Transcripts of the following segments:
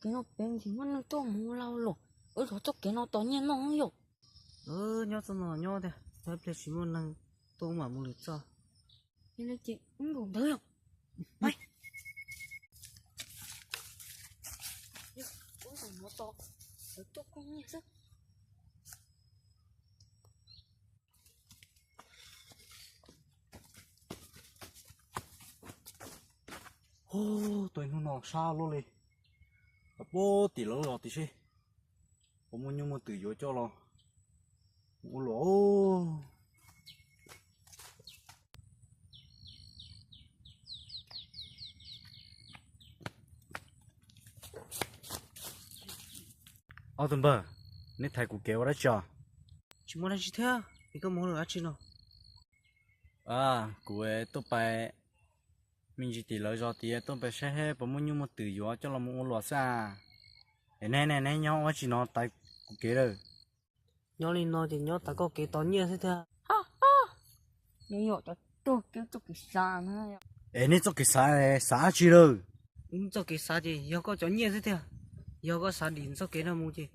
kev no pem tsis muaj neeg tuaj mus ua lag ua luam, wb zov txoj kev no tos nyiaj noj yom. Nyob txoj no nyob tiag, txog ib pliag tsis muaj neeg tuaj wb mam mus lwm txoj. Ces wb nkaum ntawd yom. Wb zaum no tos lawv tuaj kuj nyiaj xwb. Tus hnub no sab luaj li, puag tim lawv zos tim seb puas muaj nyuj muaj twm yuav coj los ua luam. Ob tug npawg, neb thaiv kuv kev ua dab tsi os? Tsis muaj dab tsi thiab, es koj mus ua luam dab tsi no? Kuv tuaj pais me ntsis tim lawv zos tias tuaj pais saib puas muaj nyuj muaj twm yuav coj los mus ua luam xwb as. Es neb ne, neb nyob ua dab tsi no thaiv kuv kev lawm? Nyob li no ces nyob thaiv koj kev tos nyiaj xwb tiag. Neb yog cov tuag kev txoj kev xav na. Es neb txoj kev xav, xav dab tsi lawm? Wb txoj kev xav ces yog koj cov nyiaj xwb tiag. Yog koj xav dim txoj kev no mus ces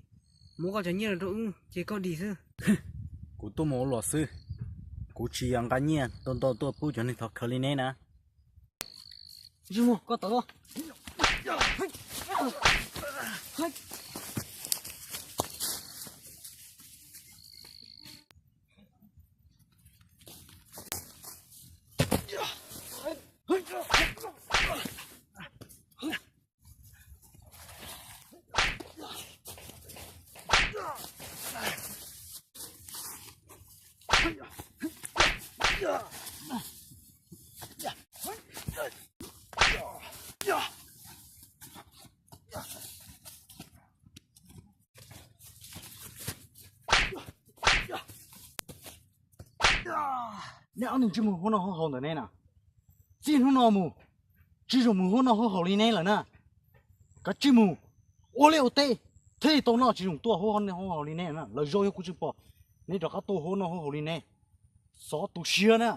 muab koj cov nyiaj no rau wb ces koj dim xwb. Kuv tuaj mus ua luam xwb, kuv tsis yog nqa nyiaj ntau ntau tuaj pub cov neeg thov khawv li neb na. Koj tawm los. Neb ob neeg tsis mus hauv noj hauv haus ntawm neb na. Txij hnub no mus, tsis zoo mus hauv noj hauv haus li neb lawm na. Kav tsij mus ua liaj ua teb, thiaj tau noj, tsis zoo tuaj hauv noj hauv haus li neb na. Lawv zaub yog kuv tsis pom, neb rov qab tuaj hauv noj hauv haus li neb, xov tu siab na.